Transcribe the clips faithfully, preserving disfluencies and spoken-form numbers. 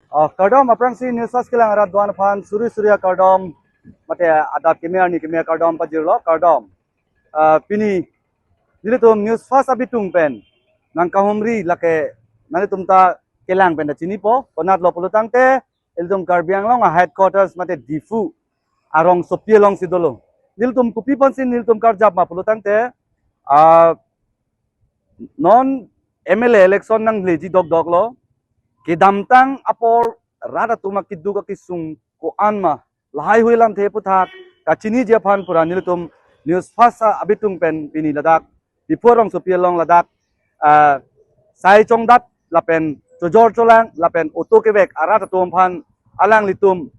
Oh, kardom aphrangsi News First kelang arat do-an aphan suri suri akardom, mate adap keme arni keme akardom pajirlo, kardom. Ah, pini nelitum News First abitung pen nangkahumri lake nanglitum ta kelang pen ta chinipo, konatlo pulo tangte ilitum Karbi Anglong a headquarters mate Diphu arongsopi alongsi dolo. Nelitum kopi aphansi nelitum karjap ma pulo tangte, ah, non M L A election nangleji dokdoklo. Kedamtang apor rat atum akeduk akesung ko-an ma, lahai hui alamthe aphuthak kachiniji aphan pura nelitum News First abitung pen pini ladak Diphu arongsopi along ladak, ah, sai chongdat lapen chojor cholang lapen auto kevek arat atum aphan alanglitum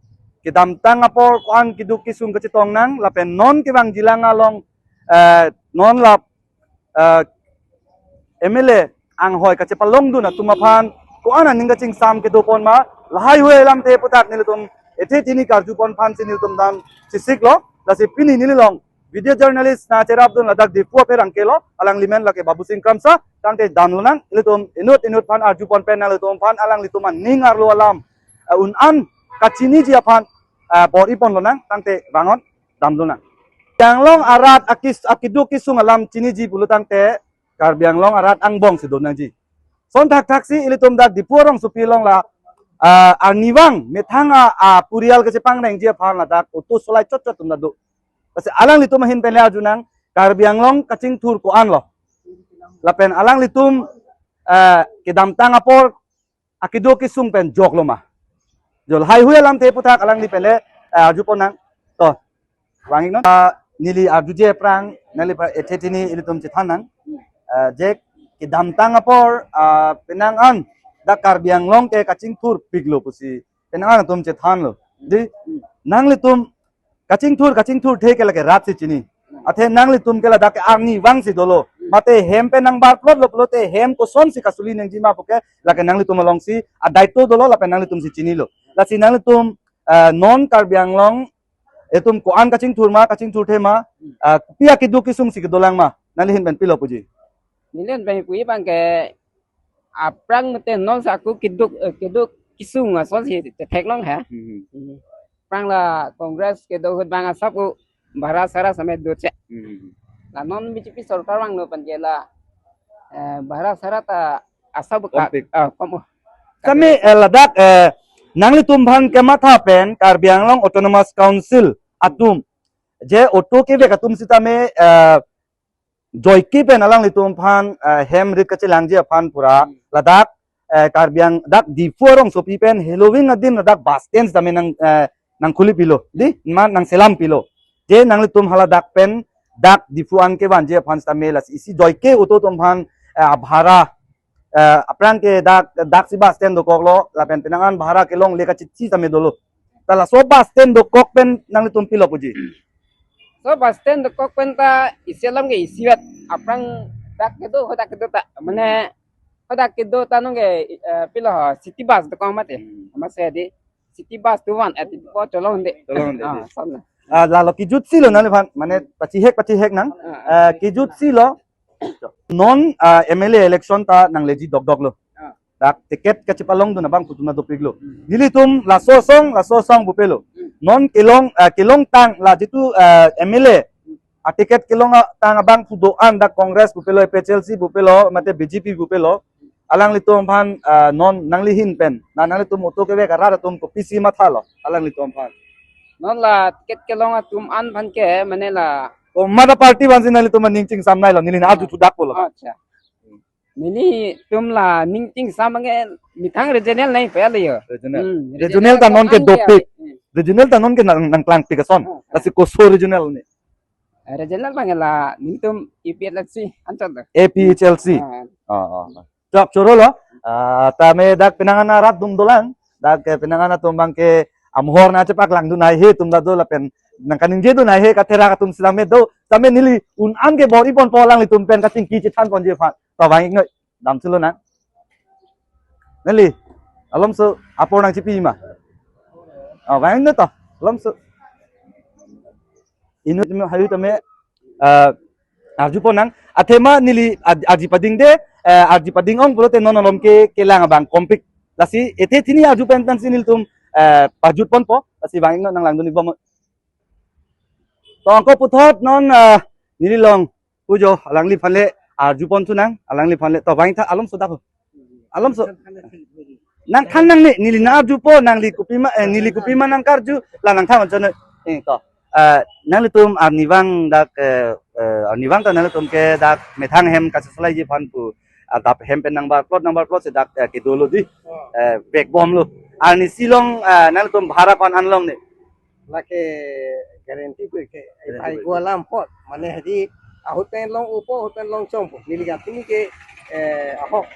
kedamtang apor ko-an keduk kesung kachetong nang lapen non kevangjilang along, eh, non la, eh, M L A anghoi kachepalongdun atum aphan ko-an aning kachingsam kedopon ma, lahai hui alamthe aphuthak nelitum ethe tini karjupon aphansi nelitum dam chisiklo. Lasi pini nelilong video journalist nangcherapdun ladak Diphu apherangke lo, alangli men lake Babusing Kramsa, tangte damlonang, ilitum inut inut aphan arjupon pen nanglitum aphan alanglitum aning arlo alam, eh, un-an kachiniji aphan, eh, bor-ipon lonang, tangte vangon damlonang. Karbi Anglong arat akis-, akeduk kesung alam chiniji pulo tangte Karbi Anglong arat angbongsi donangji. Son thakthaksi ilitum dak Diphu arongsopi along la, ah, arnivang methang a, ah, purial kachepangrengji aphan ladak auto solai chotchot atum ta do. Lasi alanglitum ahin pen le arjunang, Karbi Anglong kachingthur ko-anlo. Lapen alanglitum, eh, kedamtang apor akeduk kesung pen joklo ma. Jo lahai hui alamthe aphuthak alangli pen le, eh, arjupon nang. To, vang-iknon. Ah, neli arjuje aphrang, neli pa ethe tini ilitum chethan nang. Ah, je kedamtang apor, ah, penang an dak Karbi Anglong ke kachingthurpiklo pusi penang an atum chethanlo. Di, nanglitum kachingthur, kachingthurthe ke lake rat si chini. Athe nanglitum ke ladak ke arnivangsi dolo. Mate hem pen nangbarplotlo pulote hem kosonsi kasuli nangji ma puke lake nanglitum alongsi adaito dolo lapen nanglitumsi chinilo. Lasi nanglitum, eh, non Karbi Anglong atum ko-an kachingthur ma, kachingthurthe ma, eh, pi akeduk kesungsi kedolang ma, nangli ahin pen pilo puji? Neli ahin pen puji abang ke aphrang mate non sa ako keduk, eh, keduk kesung asonsi theklong ha. Hmm. Hmm. Aphrang la Congress kedo ahut abang asap ko Bharat Sara same doche. Hmm. La non B J P sorkar vanglo pen ke la, eh, Bharat Sara ta asap ko ka-, kompik. Ah, kom. Same, eh, ladak, eh, nanglitum aphan kematha pen Karbi Anglong Autonomous Council atum je auto kevek atum sitame, eh, joike pen alanglitum aphan, eh, hem rit kachelangji aphan pura, hmm, ladak, eh, Karbi Ang-, dak Diphu arongsopi pen heloving adim ladak bus stand sitame nang, eh, nangkhulipilo, di, ma nangselampilo. Je nanglitum haladak pen dak Diphu an kevanji aphan sitame lasi isi joike auto atum aphan, eh, abhara, eh, aphrang ke dak, daksi bus stand dokoklo, lapen penang an bhara kelongle kachisi sitame dolo. Ta laso bus stand dokok pen nanglitum pilo puji? So bus stand dokok pen ta isi alam ke isivet. Aphrang dak kedo, hadak kedo ta. Mane hadak kedo ta nonke, eh, pilo ho, city bus dokok mate. Hmm. Mase di city bus tu van, eh, tipo cholong de. Cholong de, ah, di. Sana. Ah, lalo kejutsilo nangliphan, mane pachihek, pachihek nang. Ah, ah. Eh, kejutsilo. Non, ah, M L A election ta nangleji dokdoklo. Ah. Dak ticket kachepalongdun abangphu atum ta dopiklo. Hmm. Nelitum laso asong, laso asong pupelo. Hmm. Non kelong, ah, kelongtang la jitu, ah, M L A, ah, ticket kelongtang abangphu do-an dak Congress pupelo, A P H L C pupelo, mate B J P pupelo. Alanglitum aphan, ah, non nangli ahin pen, na nanglitum auto kevek arat atum kopisi mathalo alanglitum aphan? Non la ticket kelong atum an aphan ke mane la. Komat aparty aphansi nanglitum aning chingsam nailo, neli nang arju thudak pulo. Acha. Nelitum la ning chingsam abang ke methang regional nangpelo yo. Regional. Hmm, regional ta nonke an dopik. Hmm. Regional ta nonke nang, nangklangpik ason. Hmm. Lasi koso regional ni? Regional abang ke la nelitum A P H L C anchot lo. A P H L C. Ah. Oh, oh, oh. Chok chorolo. Ah, tame dak penang an arat dum dolang. Dak ke penang an atum abang ke amohor nangchepaklangdun haihe atum ta do lapen nangkaningjedun haihe katherak atum sitame do. Tame neli un-an ke bor-iponpo alanglitum pen kachingki chethanponji aphan. To vang-iknoi, damthulo nang. Neli, alomso apor nangchipi ma? Oh, vang-iknoi to, alomso. Inut haihui tame, eh, arjupon nang. Athema neli ar-, arji pading de, eh, arji pading-ong pulote non alom ke kelang abang kompik. Lasi ethe thini arju pen pensi nelitum, eh, pajut ponpo. Lasi bang ingno nanglangdun-ik bom. To anke puthot non, eh, neli long pujo alangliphan le arju ponthu nang, alangliphan le to bang tha alom sodak ho. Alom so. Nangthan nangne, neli nang arjupo, nangli kopima, eh, neli kopima nangkarju, la nangthan chonoi. Eh, to. Eh, nanglitum arnivang dak, eh, eh, arnivang ta nanglitum ke dak methang hem kachesolai ji aphan pu, ah, dak hem pen nangbar plot, nangbar plot si dak, eh, kedolo di. Oh. Eh, backbone lo. Arnisi along, eh, nanglitum bhara ko-an an longne? Lake guarantee pu ke, eh, Guarantee pai pu. Gua lampot. Mane hadi ahut pen long upo, ahut pen long chompo. Neli ka pini ke, eh, ahok.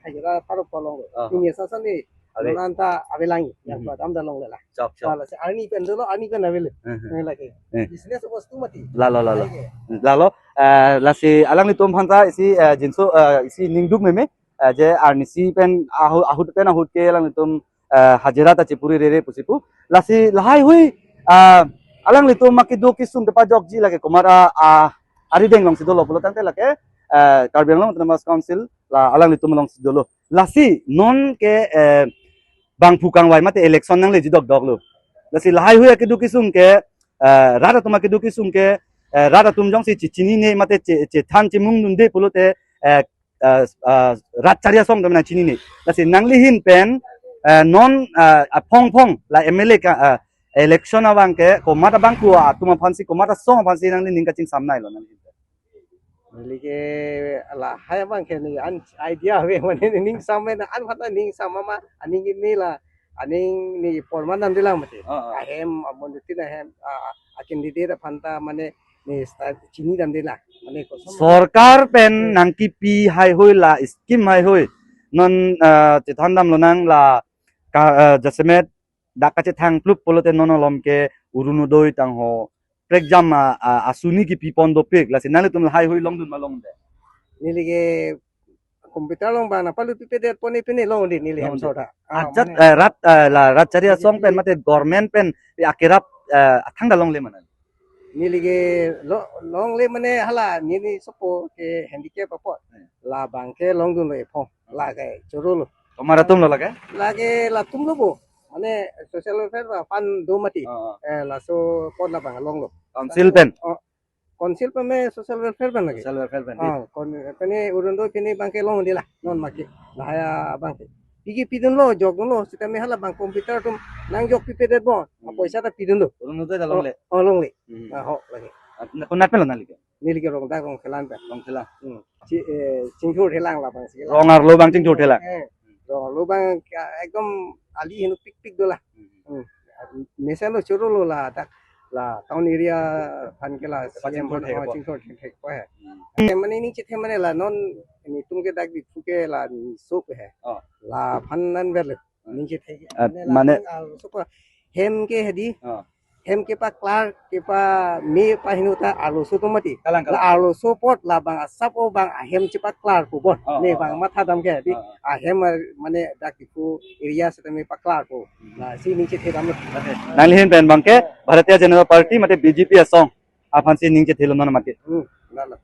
Hajira paro polong. Ah. Pini sasan ni. Ave. Lonang ta avelang. Yang Hmm. tua dam da longle la. Chok, chok. Wala si arni pen dolo, arni pen avele. Hmm. Ni lake. Hmm. Business bostu mati. Lalo, lalo. Lake. Lalo, eh, lasi alanglitum aphan ta isi, eh, jinso, eh, isi ningduk meme, eh, je arnisi pen ahu-, ahut pen ahut ke alanglitum, eh, hajira ta chepuri rere pusi pu. Lasi lahai hui, ah, alanglitum akeduk kesung kepajokji lake komat a, ah, arideng alongsi dolo pulo tangte lake, eh, Karbi Anglong Autonomous Council la alanglitum alongsi dolo. Lasi non ke, eh, bangphu kangvai mate election nangleji dokdok lo. Lasi lahai hui akeduk kesung ke, eh, rat atum akeduk kesung ke, eh, rat atum jongsi chi-, chinine mate che-, chethan chemungdunde pulote, eh, eh, eh, rat chari asong atum nangchinine. Lasi nangli ahin pen, eh, non, eh, aphong phong la M L A ka, eh, election abang ke komat abangphu atum aphansi, komat asong aphansi nangli ning kachingsamnei lo nangli ahin pen? Neli ke lahai abang ke neli an idea ave mane ning sam mane an phat ning sam mama aning ini la aning ni porman nam dilang mati. Ah, ah. Ahem amondutin ahem, ah, a candidate aphan ta mane ni sta-, chini dam dilang. Mane kosom. Sorkar pen Hmm. nangkipi hai hui la scheme hai hui. Non, ah, chethan damlonang la ka, ah, jasemet dak kachethang plup pulote non alom ke Orunodoi tangho prekjam a, a, asuni kipi pon dopik lasi nanglitum lahai hui longdun ma longde? Neli ke computer along bang nangpalut pipedet pon ipine longde neli hem Longde. Sorta. Ah, ajat, mane eh, rat, eh, la rat chari asong pen P G P. Mate government pen akerap, eh, athang ta longle ma nang? Neli ke lo-, longle mane hala neli sopo ke handicap apot. Hmm. Labang ke longdunlo ephong. Hmm. Lake chorolo. Komat atum lo lake? Lake latum lo bo. Mane social welfare ba fund do mati. Ah, ah. Eh, laso apot labang longlo. Council pen? Oh, council pen me social welfare pen lake. Social welfare pen di. Ah, kon-, pene Orunodoi pene abang ke longde la. Non make. Lahai abang ke. Pigi pidunlo, jokdunlo, sitame hala bang computer atum nangjok pipedet bon. Hmm. Poisa ta pidunlo. Orunodoi ta longle? Oh, oh, longle. Hmm. Ah, ho, lake. Ah, konat pen lo nangli ke? Neli ke Rongdak Rongkhelan pen. Rongkhelan. Hmm. Chi-, eh, Chingthur Thelang labang si la. Rong arlo abang Chingthur Thelang. Eh, Rong arlo abang ka-, ekdom ali hinu pikpik do la. Hmm. Hmm. Mesen lo chorolo la dak la town area aphan ke la Dapat C M Chingthur aphan, Thek oh, apot. Chingthur Thek, Thek apot he. Hmm. Eh, mane ning chethe mane la non nelitum ke dak Diphu ke la ni sok he. Oh. Laphan nangver lo. Ning chethe ke. Ah, mane la mane ning arloso pa hem ke hedi. Ah. Hem kepaklar kepame pa hinu ta arloso atum mati. Kalang, kalang. La arloso apot labang asap o bang ahem chepaklar pu bon. Ah, ne ah, bang ah. Matha dam ke hedi. Ah, ah. Ahem ar-, mane dak Diphu area sitame paklar pu. Hmm. Lasi ning chethe dam lo. Oke. Nangli ahin pen abang ke Bharatiya Janata Party mate B J P asong aphansi ning chethe lo non mati. Hmm. Lalo.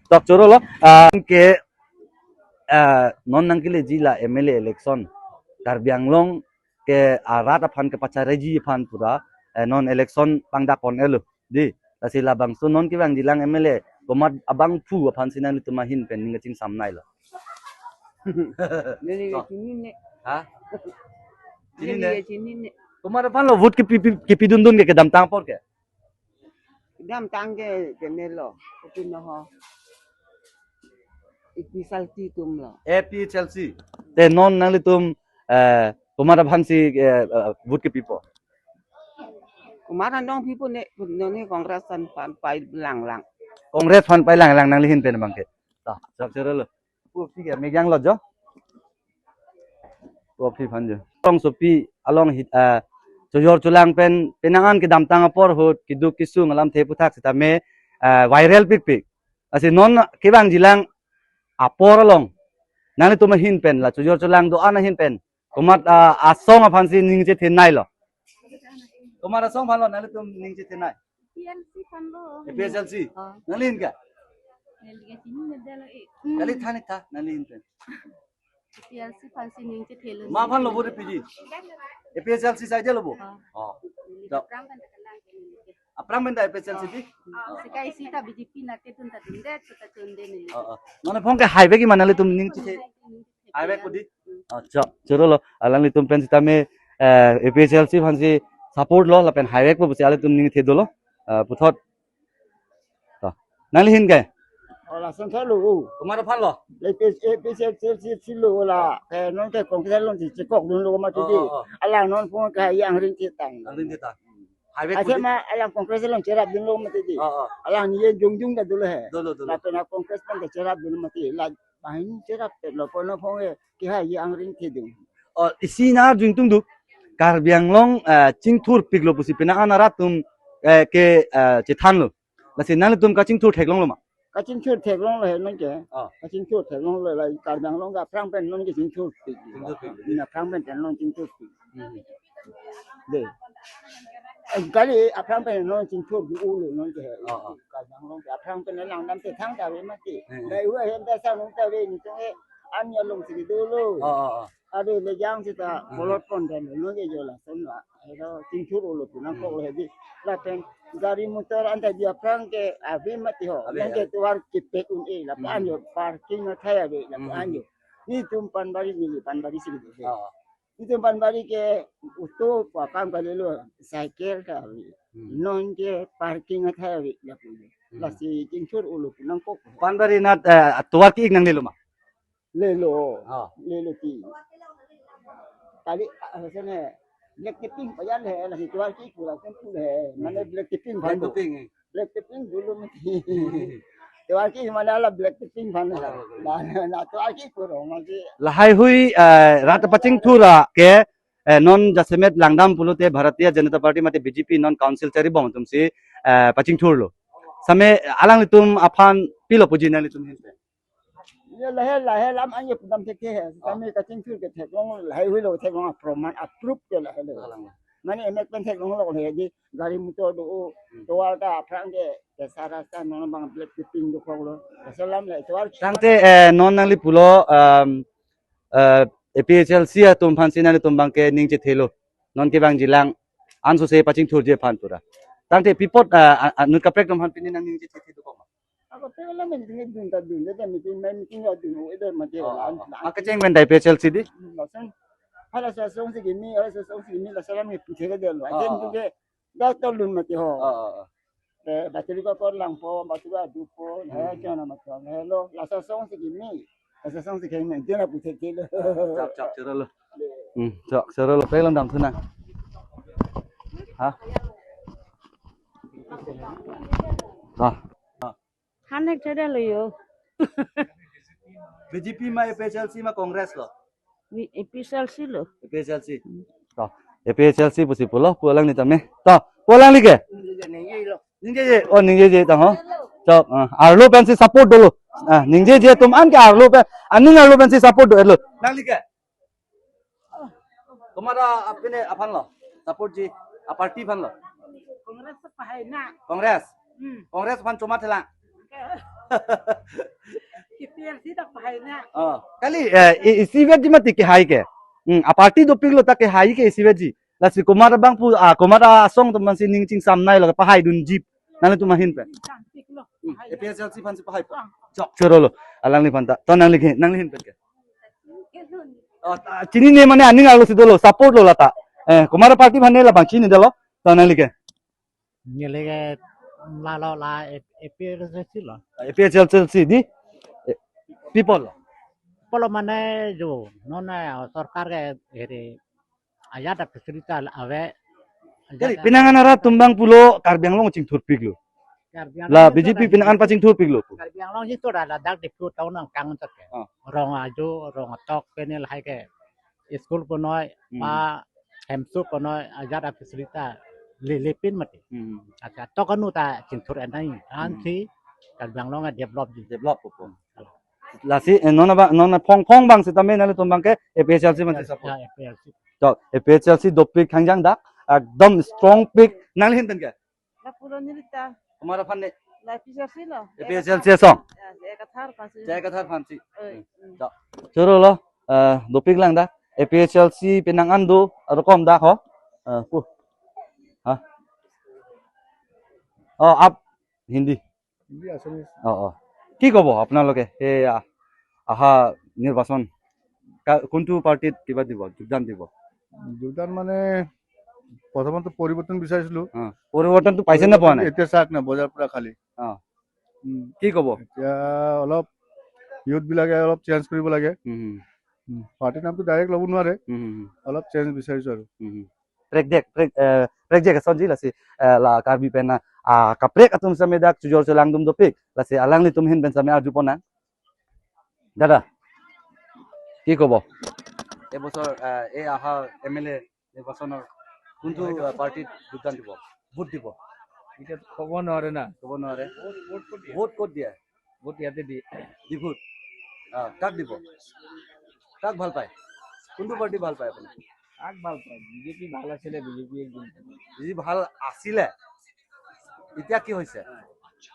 Tok chorolo. Ah, ke, ah, non nangkeleji la M L A election Karbi Anglong ke arat aphan kepachareji aphan pura, eh, non election pangdak pon-et lo. Di, lasi labangso non kevangjilang M L A, komat abangphu aphansi nanglitum ahin pen ning kachingsamnei lo? Neli ke Oh. Chinine. Ha? Neli Chinine? Ke chinine. Komat aphan lo vote kepi, pi, kepidundun ke kedamtang apor ke? Kedamtang ke, ke nelo, kopi noho. A P H L C atum lo. A P H L C. Te non nanglitum, eh, komat aphansi, eh, eh, vote kepipo? Komat anong pipo ne, nonke Congress aphan pai langlang. Congress aphan pai langlang nangli ahin pen abang ke. Ta, tok chorolo. Pu aphi ke, megang lo jo. Pu aphi aphan jo. Tong sopi along hit, ah, chojor cholang pen, penang an kedamtang apor ahut, keduk kesung alamthe aphuthak sitame, ah, viral pikpik. Lasi non kevangjilang apor along nanglitum ahin pen, la chojor cholang do-an ahin pen, komat, ah, asong aphansi ning chethenei lo? Komat asong aphan lo nanglitum ning chethenei? A P H L C aphan lo. A P H L C. Oh. Nangli ahin ke? Neli ke chinine delo e. Kali than-ik tha, nangli ahin pen. A P H L C aphansi ning chethelo. Komat aphan lo vote piji? A P H L C side lo bo? Oh. Oh. Neli ta aphrang pen ta kelang ke neli ke. Aphrang pen ta A P H L C di? Oh. Sika isi ta B J P nat ke tun ta dundet, sita dunde neli. Oh, oh. Mane phong ke highway ki mana nelitum ning chethe? Highway ko di? Oh, chok, choro lo. Alanglitum pen sitame, eh, A P H L C aphansi support lo, lapen highway ko pusi alanglitum ning the dolo. Eh, puthot. To. Nangli ahin ke? Oh, lason thalo. Komat aphan lo? A P H L C lo la. Eh, non ke Congress alongsi chekok dunlo mati di. Oh, oh, oh. Alang non phong ke angring chetang. Angring chetang. Highway ko di? Asema alang Congress along cherap dunlo mati di. Oh, oh. Alang ni jongjung ta dolo he. Dolo, dolo. Lapen a Congress pen ta cherap dunlo mati. La bahin cherap lo kono phong ke hai angring thedung. Oh, isi nang arju ingtungduk. Karbi Anglong, eh, chingthurpiklo pusi penang an arat atum, eh, ke, eh, chethanlo. Lasi nanglitum kachingthur theklonglo ma? Kachingthur theklonglo he non ke. Oh. Kachingthur theklonglo la Karbi Anglong ke aphrang pen non ke chingthurpik. Chingthurpik. Ina aphrang pen non chingthurpik. Hmm. De. Eh, kali aphrang pen non chingthur di ulo non ke. Oh, oh. Karbi Anglong ke aphrang pen langdam te thangta ave mati. Hmm. Dai hu ahem ta sang ta ave ni tong e an ya long si dolo. Oh, oh, oh. Ave le jang sita Hmm. kolot pon dan non ke jo lason la. Ero chingthur ulo pu nangkok Hmm. le di. Lapen gari motor anta di aphrang ke ave mati ho. Ave, Yang ke ave. Tovar kepek un-e lapen Hmm. anjo parking athai ave lapen Hmm. anjo. Netum Panbari, neli Panbari si gitu. Oh. Netum Panbari ke auto pu akam kalilo, cycle ta ave. Hmm. Non ke parking athai ave lapu. Hmm. Lasi chingthur ulo pu nangkok. Panbari nat, eh, tovar ki-ik nanglelo ma? Lelo. Oh. Lelo ti. Kali, ah, sana black tipping payan he, lasi tovar ki-ik pura kumpul he. Mane Hmm. black tipping Black phan do. Tipping, eh. Black tipping dulu mati. Tovar ki-ik mane la black tipping phan he. Ala, ala. Na, na, na tovar ki-ik pura mati. Lahai hui, eh, rat pachingthur ke, eh, non jasemet langdam pulote Bharatiya Janata Party mate B J P non council charibom atumsi, eh, pachingthurlo. Same alanglitum aphan pilo puji nanglitum ahin pen? Ya lahai lahai lam anya pudam thek he. Ah. Kami kachingthur ke theklong lahai hui lo theklong aproman a-proof ke lahai lo. Alang. Mane emek pen theklonglo he di gari motor do o. Hmm. Tovar ta aphrang ke ke sara sa non bang black tipping dokoklo. Salam le tovar. Tangte, eh, non nangli pulo, um, eh, A P H L C atum aphansi nanglitum bang ke ning chethelo. Non ke bang jilang anso se pachingthurji aphan pura. Tangte pi apot, eh, a-, anut kaprek atum aphan pini nang ning chethe dokok ma? Ako pe wala meeting dun ta dun, deta meeting, mai meeting ya dun, o eder mati Oh, wala, oh, oh. An-, Ma kecheng pen dai A P H L C di? Hmm, lason. Hala sa song si kimi, hala sa song si kimi, la salam ni puthe ke delo. Oh, Ajen oh, tu oh. Ke, da tolun mati ho. Oh, oh, oh. Eh, battery ko kor langpo, battery ko adupo, Hmm. eh, kya nama kya, hello, la sa song si kimi, la sa song si kimi, dia na puthe ke lo. Chok, chok, choro lo. Hmm, chok, choro lo, pelang dam thunang. Ha? Ha? Hanek theda lo yo. B J P ma A P H L C ma Congress lo? Mi A P H L C lo. A P H L C. Hmm. To, A P H L C pusi pulo, pu alangli tame. To, pu alangli ke? Ningjeje, oh ningjeje tang ho. Chok, ah, arlo pensi support dolo. Ah, ningjeje atum an ke arlo pen, aning arlo pensi support do-etlo. Nangli ke? Komat apine aphan lo? Support ji, a party aphan lo? Congress pahai na. Congress? Hmm. Congress aphan choma thelang. K P L C ta pahai na. Oh, kali, eh, i-, isivet ji mati kehai ke. Hmm, a party dopiklo ta kehai ke isivet ji. Lasi komat abang pu, ah, komat asong atum aphansi ning chingsamnei lo pahai dunji. Nanglitum ahin pen. Chingsampiklo. Hmm, pahai. A P H L C aphansi pahai po. Ah. Chok, choro lo. Alangliphan ta. To nangli ke, nangli ahin pen ke. Oh, ta-, chinine mane aning arlo si dolo, support lo lata. Eh, komat party aphan ne labang chinidetlo. To nangli ke. Neli ke lalo la A-, A P H L C lo. A P H L C di? Eh, pi apot lo? Pi apot lo mane jo, non, eh, sorkar ke ere ajat a fishery ta ave. Ajat Jadi, a pinangan arat atum bang pulo Karbi Anglong chingthurpiklo. Karbi Anglong La chingthur B J P dak pinangan pachingthurpiklo. Karbi Anglong chingthur dak dak di phu taun angkang tak ke. Ah. Rong ajo, rong atok pene lahai ke. School ponoi, Hmm. pa hemsu ponoi, ajat a fishery ta le, lepin mati. Hmm. Acha, tok anu ta chingthur enai. Hmm. Ansi Karbi Anglong a develop ji. Develop po. Lasi, eh, non abang, non phong phong bang sitame nanglitum bang ke A P H L C aphansi support. Ya, A P H L C. To, A P H L C dopik thangjang dak, ekdom strong pik nangli ahin pen ke. La pulo neli ta. Komat aphan ne? La A P H L C lo. A P H L C asong. Ya, J I Kathar aphansi. J I Kathar aphansi. Oi, Hmm. hmm. To. Choro lo. আহ, dopik lang dak, A P H L C penang an do, arokom dak ho. আহ, pu. হা? অ, আপ হিন্দি। হিন্দি, আছামিজ। অ, অ। কি ক'ব আপোনালোকে? এই, আহ, অহা নিৰ্বাচন কা-, কোনটো পাৰ্টিত কিবা দিব, যোগদান দিব? যোগদান মানে প্ৰথমতে পৰিৱৰ্তন বিচাৰিছিলো। অ, পৰিৱৰ্তনটো পাইছে নে পোৱা নাই? এতিয়া চাওক না, বজাৰ পুৰা খালী। অ। উম। কি ক'ব? এতিয়া অলপ ইউথ বিলাকে অলপ চেঞ্জ কৰিব লাগে। উম, হুম। উম, পাৰ্টিৰ নামটো ডাইৰেক্ট ল'ব নোৱাৰে। উম, হুম, হুম। অলপ চেঞ্জ বিচাৰিছো আৰু। উম, হুম। Prekjak, prek, eh, prekjak asonji lasi, eh, la Karbi pen, ah, kaprek atum same dak chojor cholangdun dopik, lasi alanglitum ahin pen same arju ponnang. দাদা, কি ক'ব? এবছৰ, আহ, এই অহা এম এল এ নিৰ্বাচনৰ কোনটো, আহ, পাৰ্টিত যোগদান দিব, ভোট দিব? এতিয়া ক'ব নোৱাৰে না। ক'ব নোৱাৰে। ভোট ক'ত দিয়ে? ভোট ইয়াতে দিয়ে। ডিফুত? আহ, কাক দিব? কাক ভাল পায়? কোনটো পাৰ্টি ভাল পায় আপুনি? কাক ভাল পায়? বিজেপি ভাল আছিলে, বিজেপি একদম। বিজেপি ভাল আছিলে, এতিয়া কি হৈছে?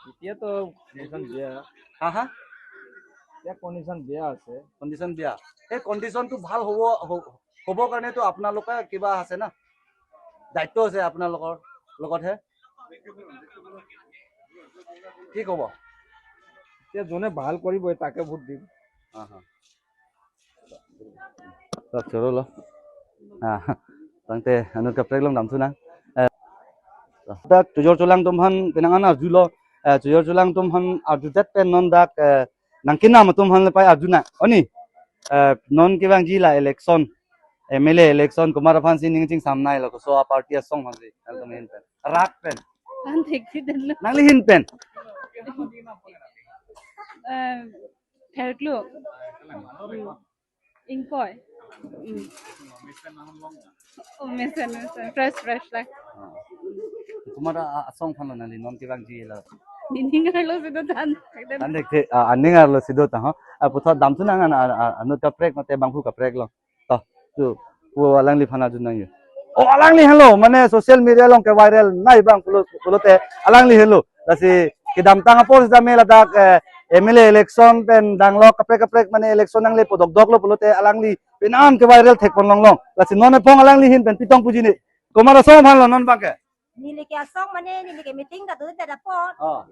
এতিয়াতো কণ্ডিশ্যন বেয়া। হা, হা? এতিয়া কণ্ডিশ্যন বেয়া আছে। কণ্ডিশ্যন বেয়া। সেই কণ্ডিশ্যনটো ভাল হ'ব, হ-, হ'ব কাৰণেতো আপোনালোকে কিবা আছে না, দায়িত্ব আছে আপোনালোকৰ লগতহে। কি ক'ব? এতিয়া যোনে ভাল কৰিব, তাকে ভোট দিম। হা, হা। Rak choro lo. Ah, tangte anut kaprek along damthu nang. Eh, dak chojor cholangdun aphan penang an arjulo. Eh, chojor cholangdun aphan arjudet pen non dak, eh, nangkinam atum aphan le pai arju nang. Oni, eh, non kevangji la election, M L A election, komat aphansi ning chingsamnai lo, koso aparty asong aphansi, nangtum ahin pen. Rat pen. An thik thik den lo. Nangli ahin pen. Eh, Therklu. Ingkoi. Hmm. Oh, mesen, mesen. Fresh, fresh lang. Ah. Komat a-, asong aphan lo nangli non kevangji lo? Nening arlosi do than. Than thekthe, ah, aning arlosi do than ho. Ah, puthot damthu nang an, ah, ah, anut kaprek mate bangphu kaprek lo. To, tu, pu alangliphan arju nang yo. Oh, alangli henlo, mane social media along ke viral nai bang pulo, pulote alangli henlo. Lasi kedamtang apor sitame ladak, eh, M L A election pen danglo kaprek kaprek mane election nangle po dokdok lo pulote alangli penang ke viral thekpon longlong. Lasi non ephong alangli ahin pen pitong puji ne. Komat asong aphan lo non bang ke? Neli ke asong mane neli ke meeting ta tu ta dapot. Oh.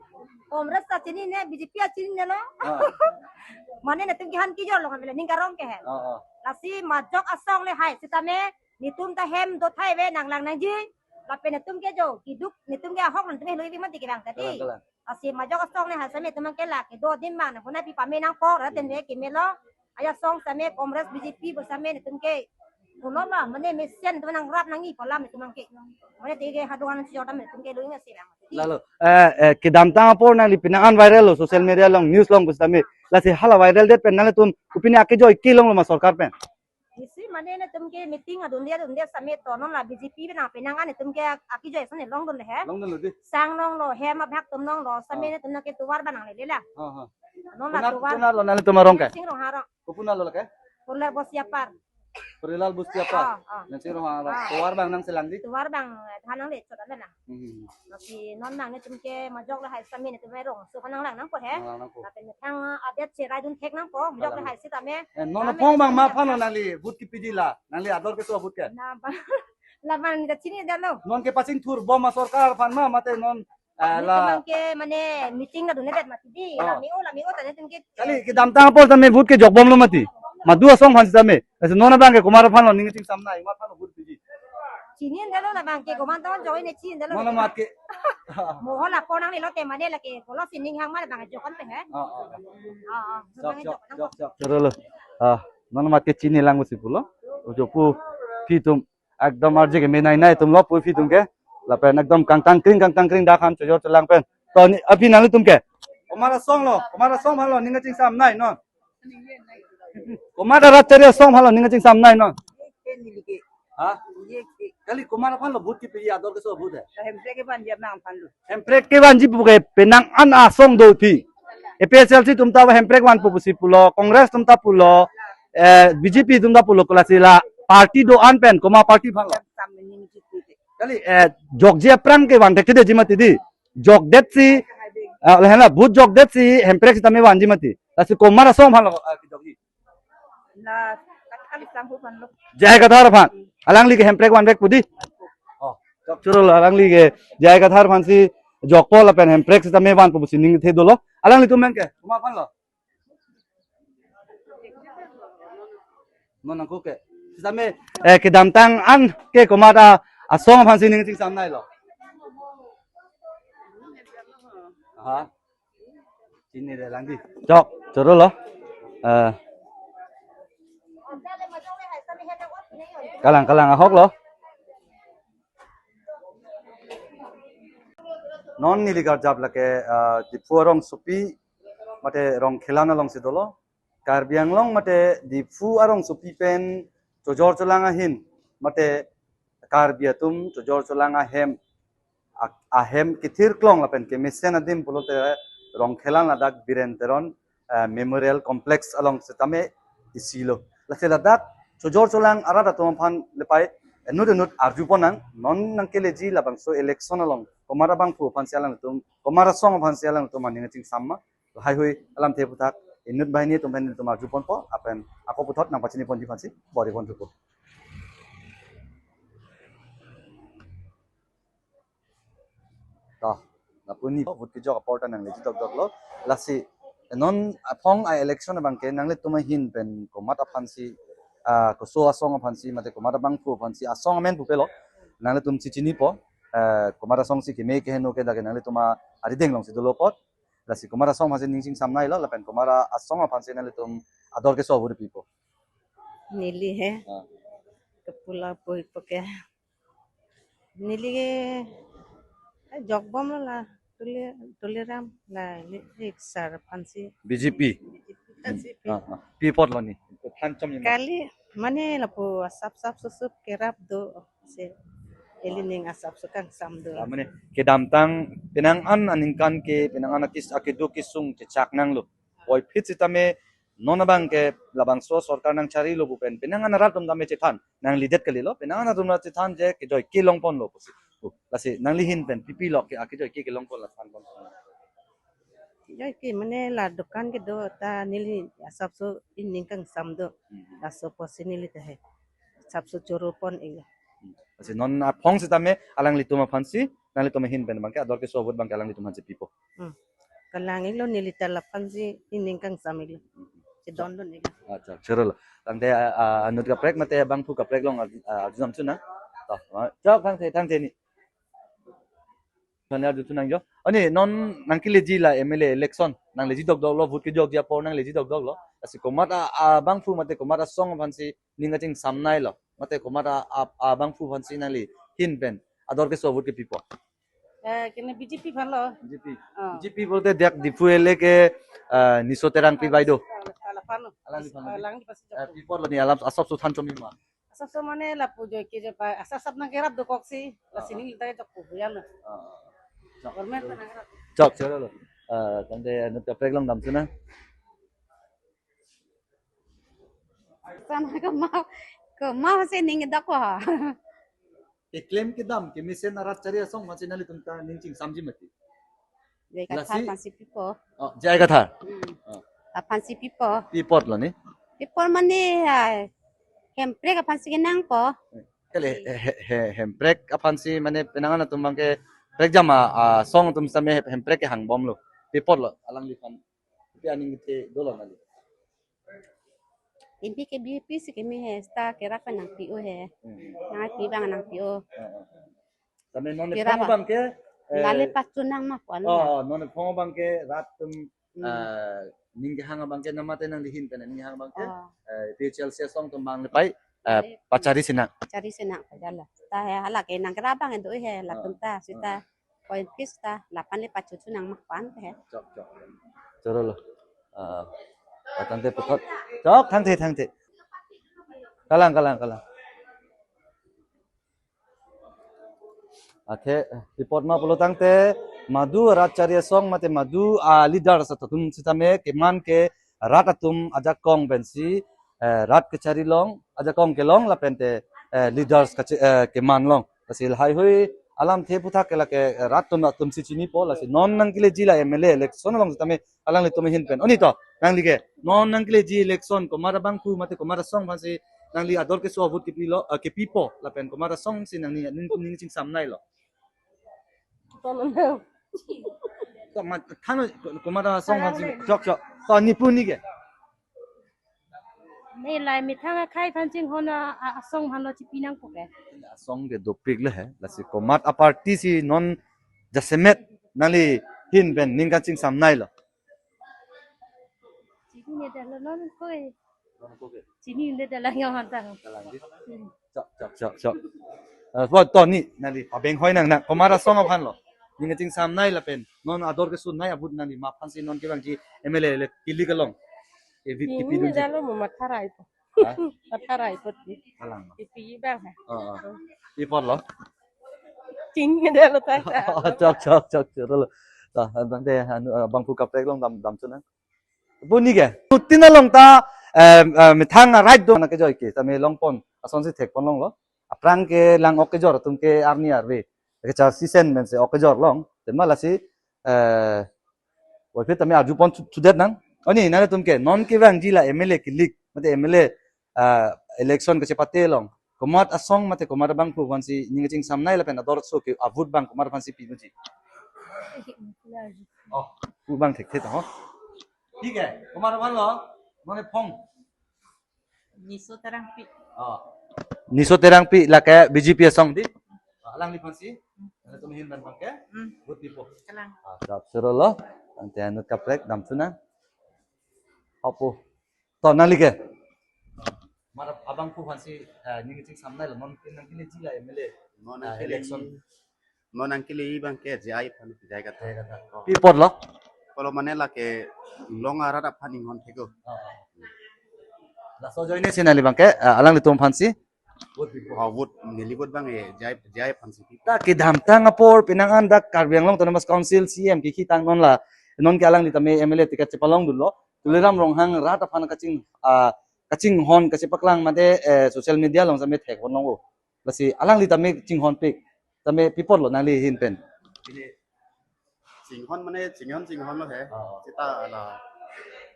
Congress ta chinine, B J P ta chinine lo. Oh. Mane netum ke han kejor lo kan bela ning karong ke hen. Oh, oh. Lasi majok asong le hai sitame netum ta hem do thai ave nanglang nangji. Lapen netum ke jo kiduk netum ke ahok netum lui bi mati ke bang tadi. Kalang, kalang. Lasi majok asong le hai sitame netum ke la kedo adim bang na huna pi pame nangpo ra ten ve keme lo. Aja asong sitame Congress B J P bo sitame netum ke pulo ma mane mesen netum nangrap nangji pu alam netum ke. Mane te ke haduan si jodam netum ke lui ma si lang. Lalo, eh, eh, kedamtang apor nangli penang an viral lo social media along news along pusitame. Lasi hala viral det pen nanglitum kopine akejoi kelong lo ma sorkar pen? Isi mane netum ke meeting adun dia adun dia sitame to non la B J P pen penang an netum ke akejoi sone longdun le he. Longdun lo di. Sang longlo hem abhak atum longlo sitame netum ke tovar bang nangle le la. Ha, ha. Non la tovar. Kunar lo nanglitum arong ke? Sing Ronghang arong. Kopi nalo lake? Purlar Bosiapar. Purlar Bosiapar. Ah, ah. Nang si Ronghang arong. Ah. Tovar bang nangselang di? Tovar bang, eh, than nangle chot ave na. Hmm. Lasi non bang netum ke majok le hai sitame netum arong. So kan nanglang nangpo he. Nanglang nangpo. Lapen thang, ah, adet cherai dun thek nangpo. Majok le hai sitame. Eh, non apong bang ma aphan lo nangli vote kepiji la. Nangli ador keso vote ke? Na bang. Labang ta chinine lo. Non ke pachingthur bom ma sorkar aphan ma mate non Ah, la. Netum ke mane meeting adun det mati di. Oh. Lami o, lami o, tane netum ke. Kali kedamtang apor sitame vote kejok bomlo mati. Madu asong aphan sitame. Ese non abang ke komat aphan lo ning chingsamnai, komat aphan lo vote piji? Chinine lo labang ke komat ton joi ne chinine lo. Mana mat ke. Mohol apor nangle lote mane lake kolo sining hang mane bang jokon pe he. Ah, ah, ah. Ah, ah. Jok, jok, jok, jok. Choro lo. Ah, non mat ke chinilang pusi pulo. Ojo pu aphi atum ekdom arje ke menai nai atum lo pu aphi atum ke. Lapen ekdom kangtang kring kangtang kring dak han chojor cholang pen. To ni aphi nanglitum ke. Komat asong lo, komat asong aphan lo ning chingsamnai non. Komat arat chari asong aphan lo ning chingsamnai non. Ha? Kali komat aphan lo vote kepiji ador keso vote he? Hemprek kevanji abang aphan lo. Hemprek kevanji pu ke penang an asong do aphi. A P H L C atum ta Hemprek vanpo pusi pulo, Congress atum ta pulo, eh, B J P atum ta pulo, kola si la party do-an pen, komat party aphan lo. Kali, eh, jokji aphrang ke van thekthedetji mati di. Jokdetsi, eh, lahenla vote jokdetsi, Hemprek sitame vanji mati. Lasi komat asong aphan lo, eh, jokji. Ah, Kathar Islam pu aphan lo. J I Kathar aphan. Alangli ke hemprek vanvek pu dei. Oh, chok choro lo, alangli ke J I Kathar aphansi jokpo lapen hemprek sitame vanpo pusi ning kethe dolo. Alanglitum pen ke, komat aphan lo? Non nangko ke. Sitame, eh, kedamtang an ke komat asong aphansi ning chingsamnei lo? Aha. Chinine lang dei. Chok choro lo. Eh. Kalang kalang ahok lo. Non neli karjap lake, ah, Diphu arongsopi mate Rongkhelan alongsi dolo. Karbi Anglong mate Diphu arongsopi pen chojor cholang ahin mate Karbi atum chojor cholang ahem, a-, ahem kethirklong lapen kemesen adim pulote Rongkhelan ladak Biren Teron, eh, Memorial Complex along sitame isi lo. Lasi ladak chojor cholang arat atum aphan lepai inut inut arjupon nang, non nangkeleji labangso election along komat abangphu aphansi alangtum, komat asong aphansi alangtum aning chingsam ma, lahaihui alamthe aphuthak inut banghini atum pen ilitum arjuponpo, lapen ako puthot nangpachiniponji aphansi bor-iponthupo. To, lapu ni vote kejok apor ta nangleji dokdok lo. Lasi non aphong a-election abangke nanglitum ahin pen komat aphansi, ah, koso asong aphansi mate komat abangphu aphansi, asong amen pupe lo, nanglitum si chinipo, eh, komat asongsi keme keheno ke lake nanglitum arideng alongsi dolo apot. Lasi komat asong aphansi ning chingsamnei lo lapen komat asong aphansi nanglitum ador keso vote pipo? Neli he. Ah. Kepula poi poke. Neli ke, eh, jokbom lo la, Tuli, Tuliram la, li, li sar aphansi. B J P. B J P aphansi. Ah, ah. Pi apot lo ni? Than chom ni ma? Kali, mane lapu asap sap susup kerap do, si ili ning asap sukang sam do. Ah, mane kedamtang penang an aningkan ke, penang an akis akedo kesung chechak nanglo. Puvoiphit sitame non abangke labangso sorkar nangcharilo pu pen penang an arat atum tame chethan, nangli det kalilo, penang an arat atum chethan je kejoike longponlo pusi. Oh, lasi nangli ahin pen pipi lo ke akejoike kelongpon la thanpon? Kejoike mane la dokan kedo ta neli asapso ining kangsam do. Hmm. Laso apotsi neli ta he asapso choropon-iklo. Hmm. Lasi non aphong sitame alanglitum aphansi, nanglitum ahin pen abangke ador keso vote abangke alanglitum aphansi pipo? Hmm. Kalang-iklo, neli ta laphansi ining kangsam-iklo. Chedondon-iklo. Acha, choro lo. Tangte, ah, ah, inut kaprek mate abangphu kaprek along, ah, ah, arjudam chunang. To, ah, chok, tangte, tangte ni. Thani arju chunang jo. Ani non nangkeleji la M L A election, nangleji dokdok lo, vote kejokji apor nangleji dokdok lo. Lasi komat a, abangphu mate komat asong aphansi ning kachingsamnei lo, mate komat a, a, abangphu aphansi nangli ahin pen ador keso vote kepipo? Eh, kene B J P aphan lo. B J P. Ah. B J P pulote dak Diphu L A ke, eh, Niso Terangpi baideo. Ah, la, la aphan lo. Alangli aphan lo. Alangli aphansi jok. Eh, pi apot lo ni, alam asapso than chom ma? Asapso mane lapu joike jopa, asap asap nangkerap dokok si, la, ah, sining ta jok pu ya lo. Ah. Chok. Government ta nangkerap. Chok, choro lo. Eh, tangte inut kaprek along dam chunang. Sana kemau, kemau si ning dokok. Keklem kedam, kemesen arat chari asong aphansi nanglitum ta ning chingsamji mati? J I Kathar. Lasi? Aphansi pipo. Oh, J I Kathar. Hmm. Oh. Aphansi pipo. Pi apot lo ni? Pi apot mane, ah, hemprek aphansi kenangpo. Kali, he, he, he, hemprek aphansi mane penang an atum abangke prekjam a, asong atum sitame hem, hemprek kehangbomlo. Pi apot lo, alangliphan pi aning kethe dolo nangli? Pi ke B J P si keme he, seta kerap nangpi-o he. Hmm. Nangpi abang nangpi-o. Ah, ah. Tame non kerap aphong abangke, eh, lale pachunang ma pu-an. Oh, oh, non aphong abangke rat atum, hmm, eh, ning kehang abangke namate nangli ahin pen ning kehang abangke, oh, eh, T H L C asong atum abang lepai, eh, lale pachari sinang. Pachari sinang pajala. Ta he hala ke nangkerap abang do he latum ta, ah, seta, ah, point fix ta, laphan le pachuchu nang mak pan te. Chok, chok. Choro lo. Ah, tangte puthot. Chok, tangte, tangte. Kalang, kalang, kalang. Athe, pi apot ma pulo tangte, madu rat chari asong mate madu a leaders atum sitame keman ke rat atum ajakong pensi, eh, rat kechari long, ajakong kelong lapente, eh, leaders kache-, eh, keman long. Lasi lahaihui alamthe aphuthak ke lake rat atum atum si chinipo, lasi non nangkeleji la M L A election along tame alanglitum ahin pen. Oni to, nangli ke, non nangkeleji election komat abangphu mate komat asong aphansi nangli ador keso avote kipilo, eh, kipipo, lapen komat asong si nangli ning, ning chingsamnei lo. Komat, thano, komat asong aphansi, chok, chok. To, ni pu ni ke. Ne lai methang akhei aphan chinghon a, a, asong aphan lo chipi nangpo ke. Asong ke dopik le he. Lasi komat aparty si non jasemet nangli ahin pen ning kachingsamnei lo. Chini ne dalo non koi. Chini ne dalo yang hantang. Kalang di. Hmm. Chok, chok, chok, chok. Eh, bo to ni, nangli pabeng hoi nang, nang komat asong aphan lo. Ning kachingsamnei lapen non ador kesunei avote nangli ma aphansi non kevangji M L A le kilik along. E, vi, kipi Chini ne dunji. Dalo mo matharai po. Ha? Matharai po ti. Kalang. Kipi bang ha. Oh, oh. Pi apot lo? Chini ne dalo tai ta. Oh, chok, chok, chok, chok lo. Ta, tangte anu, eh, bangphu kaprek along dam, damthu nang. Pu ni ke. Tutin along ta, eh, eh, methang a right do na kejoi ke. Tame longpon. Asonsi thekpon longlo. Aphrang ke lang ok kejor atum ke arni arve. Kechar sisen pen si ok kejor long. Tema lasi, eh, waiphe tame arjupon thu, thudet nang. Oni, nangtum ke, non kevangji la M L A kilik, mate M L A, ah, election kachepate along. Komat asong mate komat abangphu aphansi ning kachingsamnei lapen ador keso ke avote abang komat aphansi pi dunji. Oh, pu abang thekthe ta ho. Thik hai, komat aphan lo, mane phong. Niso Terangpi. Oh. Niso Terangpi lake B J P asong di. Ah, alangliphansi. Alangtum ahin pen abangke. Hmm. Vote pipo. Kalang. Ah, chok, choro lo. Tangte anut kaprek damthu nang. Hapu. To nangli ke. Komat abangphu aphansi, eh, ning kachingsamnei lo non nangkeleji la M L A. Non ah, nangkele election. Non nangkele abangke J I aphan, J I Kathar. J I Kathar. Oh. Pi apot lo? Polo mane lake inglong arat aphan inghon thek-o. Oh, oh. Laso ajoine si nangli abangke, ah, alanglitum aphansi. Vote pipo. Oh, vote, neli vote abang, eh, J I, J I aphansi pi. Ta kedamtang apor penang an dak Karbi Anglong Autonomous Council C E M kikhi tang non la, non ke alangli tame M L A ticket chepalongdunlo. Tuliram Ronghang rat aphan kaching, ah, kachinghon kachepaklang mate, eh, social media along tame thekpon longpo. Lasi alangli tame chinghonpik. Tame pi apot lo nangli ahin pen. Pine chinghon mane chinghon chinghon lo he. Oh. Seta la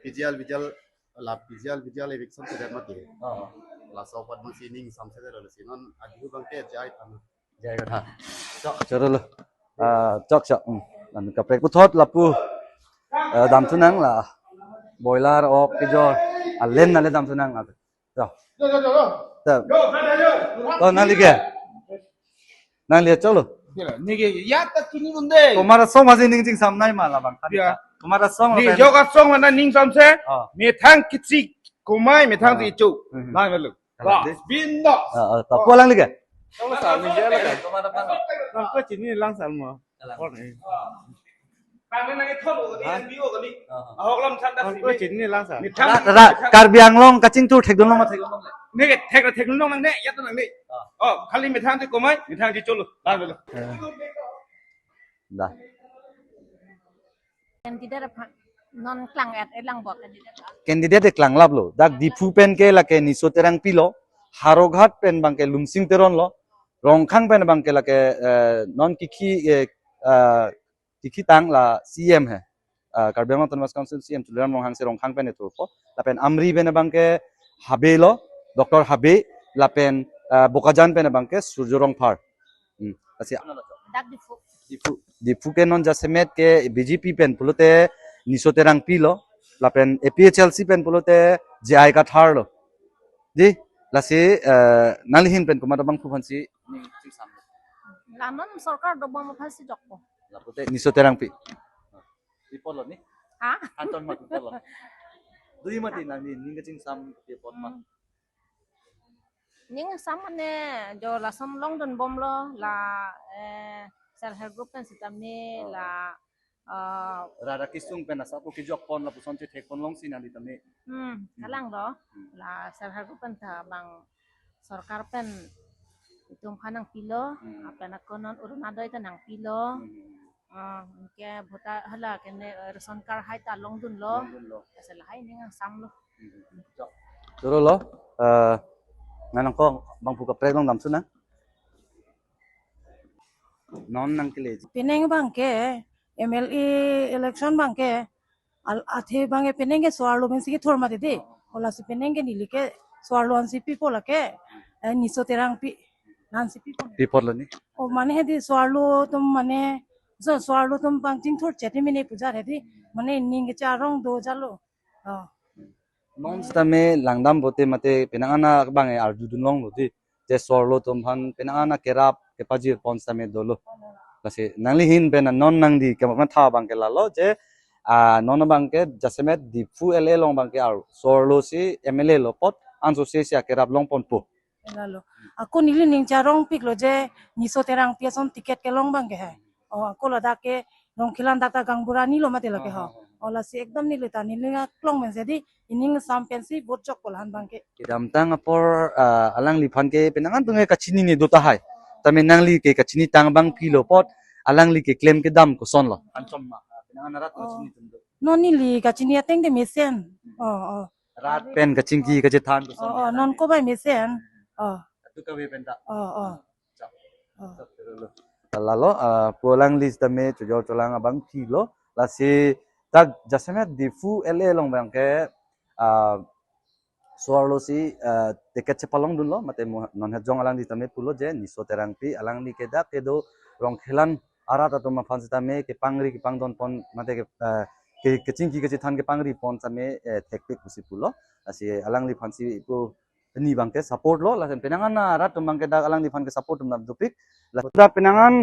P G L V G L, la P G L V G L eviction sedet mati. Oh. Laso apot masi ning samsedet lo si non adi abangke J I aphan. J I Kathar. Chok, choro lo. Ah, chok, chok. Hmm. Anut kaprek puthot lapu. Eh, damthu nang la. Boiler ok kejor. Alen nale damthu nang la. To. To. To, nangli ke. Nangli cholo. Neke, ya ta chini dunde. Komat asong aphansi ning chingsamnei ma labang. Ya. Komat asong ni lapen jok asong mana ning samse. Oh. Methang kichik komai methang ah. Ti chu. Hmm. Lang melo. Kalang di. Bas, bindas. Ah, ah, to pu alangli ke. Kalang sa, ningje la kan. Komat aphan. Nang ko chini lang sa mo. Kalang. Kor ni. Kami nang ithot ko ni, ha? Bio ko ni. Ah. Ahok lam chanda. Nang ko chini lang sa. Methang ra, ra, Karbi Anglong kachingthur thekdun long ma thekdun long. Ne thek thekdun long nang ne, ya to nang ne. Ah. Oh, khali methang ti komai, methang ti cholo. Lang melo. Eh. Da. Candidate aphan non klang-et elang bot candidate. Candidate eklang laplo. Dak Diphu pen ke lake Niso Terangpi lo. Howraghat pen abangke Lumsing Teron lo. Rongkhang pen abangke lake, eh, non kikhi, eh, eh, kikhi tang la C E M he. Eh, Karbi Anglong Autonomous Council C E M Tuliram Ronghang si Rongkhang pen ethurpo. Lapen Amri pen abangke Habe lo, Doctor Habe, lapen, eh, Bokajan pen abangke Surjo Rongphar. Hmm. Lasi dak Diphu. Diphu. Diphu ke non jasemet ke B J P pen pulote Niso Terangpi lo, lapen A P H L C pen pulote J I Kathar lo. Di, lasi, eh, nangli ahin pen komat abangphu aphansi ning chingsam. La non sorkar dobom aphansi jokpo. Lapu te Niso Terangpi. Pi apot lo ni? Ha? Anton mat pi apot lo. Dui mati nangli ning kachingsam pi apot ma. Hmm. Ning sam mane jo lason longdunbomlo la, eh, self help group pen sitame. Oh. La, eh, rara kisung pen asap kejokpon lapuson chethekpon longsi nangli tame. Hmm, hmm. Kalang do. Hmm. La self help group pen ta bang sorkar pen itum aphan nangpilo, hmm. Lapen ako non Orunodoi ta nangpilo. Hmm. Ah, anke bhota hala kene, eh, ration card hai ta longdunlo. Longdunlo. Asal hai ning samlo. Hmm. Choro lo, eh, nang nangkok bangphu kaprek along damthu nang. Non nangkeleji. Penang abangke, M L A election abangke, al athe abangke penang ke so-arlo pensi kethur mati dei. O lasi penang ke neli ke so-arlo ansi pipo lake, eh, Niso Terangpi, la-ansi pipo. Pi apotlo ni? O mane hedi so-arlo atum mane, so, so-arlo atum pangchingthur chete mene puja hedi, mane ning kecharong do jalo. Oh. Non sitame langdam pote mate penang an abangke arjudun longlo dei. Je so-arlo atum aphan penang an kerap kepajir pon sitame dolo. Lasi nangli ahin pen non nangdi kematha abangke lalo je, ah, non abangke jasemet Diphu L A along abangke ar so-arlo si M L A lo apot ansose si akerap longponpo. Lalo. Ako neli ning charongpiklo je Niso Terangpi ason ticket kelong abangke he. Oh, ako ladak ke Rongkhelan dak ta gaonbura ni lo mati lake ho. Oh, lasi ekdom neli ta neli aklong pensi dei, ining sam pensi vote jokpo la-an abangke. Kedamtang apor, ah, alangliphan ke penang an atum ke kachinine do tahai. Tame nangli ke kachinitang abang pilo apot, alangli keklem kedam kosonlo? Anchom ma, penang an arat Oh. kachini atum do. Non neli kachini ateng de mesen. Oh, oh. Rat pen kachingki kachethan kosonlo? Oh, oh, non ko bai mesen. Oh. Atu kave pen ta. Oh, oh. Chap. Oh. Chap, chap, chap. Lalo, ah, pu alangli sitame chojor cholang abang philo. Lasi dak jasemet Diphu L A along abangke, ah, so-arlo si, ah, ticket chepalongdunlo, mate mo-, non het jong alangli tame pulo je Niso Terangpi alangli ke dak kedo Rongkhelan arat atum aphan sitame kepangri kepangdon pon mate ke, ah, ke, kechingki kachethan kepangri pon sitame, eh, thekpik pusi pulo. Lasi alangliphan si pu ni abangke support lo, lapen penang an arat atum abangke dak alangliphan ke support atum dopik. Ladak penang an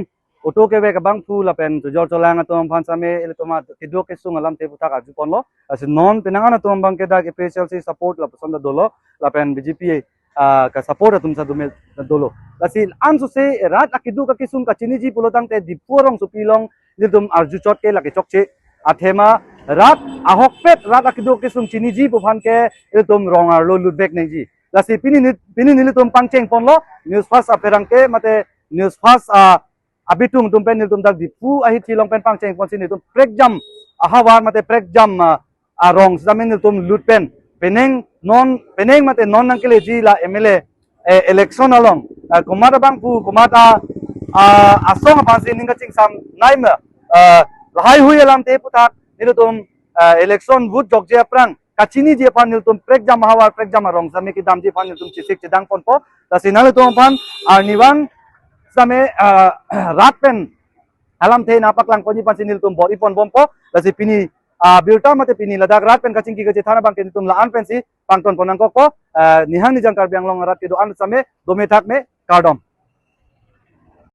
auto kevek abangphu lapen chojor cholang atum aphan sitame ilitum kedo kesung alamthe aphuthak arjuponlo. Lasi non penang an atum abangke dak A P H L C support lapuson ta dolo, lapen B J P, ah, ka support atum sitame dolo. Lasi ansose rat akedo akesung kachiniji pulo tangte Diphu arongsopi along ilitum arjuchot ke lake chokche. Athema rat ahokpet rat akedo akesung chiniji pu aphan ke ilitum rong arlo lutbek nangji. Lasi pini ni, pini nelitum pangcheng ponlo, News First apherangke mate News First, ah, abitung atum pen nelitum dak Diphu ahithi along pen pangcheng ponsi nelitum prekjam ahavar mate prekjam, ah, arong sitame nelitum lut pen penang non, penang mate non nangkeleji la M L A, eh, election along, ah, komat abangphu, komat a, ah, asong aphansi ning kachingsam nai ma, ah, lahaihui alamthe aphuthak nelitum, ah, election vote jokje aphrang kachiniji aphan nelitum prekjam ahavar prekjam arong sitame kedamji aphan nelitum chesik chedang ponpo. Lasi nanglitum aphan arnivang sitame, ah, rat pen alamthe nangpaklang ponji aphansi nelitum bor-i ponbompo. Lasi pini, ah, birta mate pini ladak rat pen kachingki kachethan abangke nelitum la-an pensi pangton pon nangkokpo. Ah, nihang nijang Karbi Anglong arat kedo-an sitame dome thakme, kardom.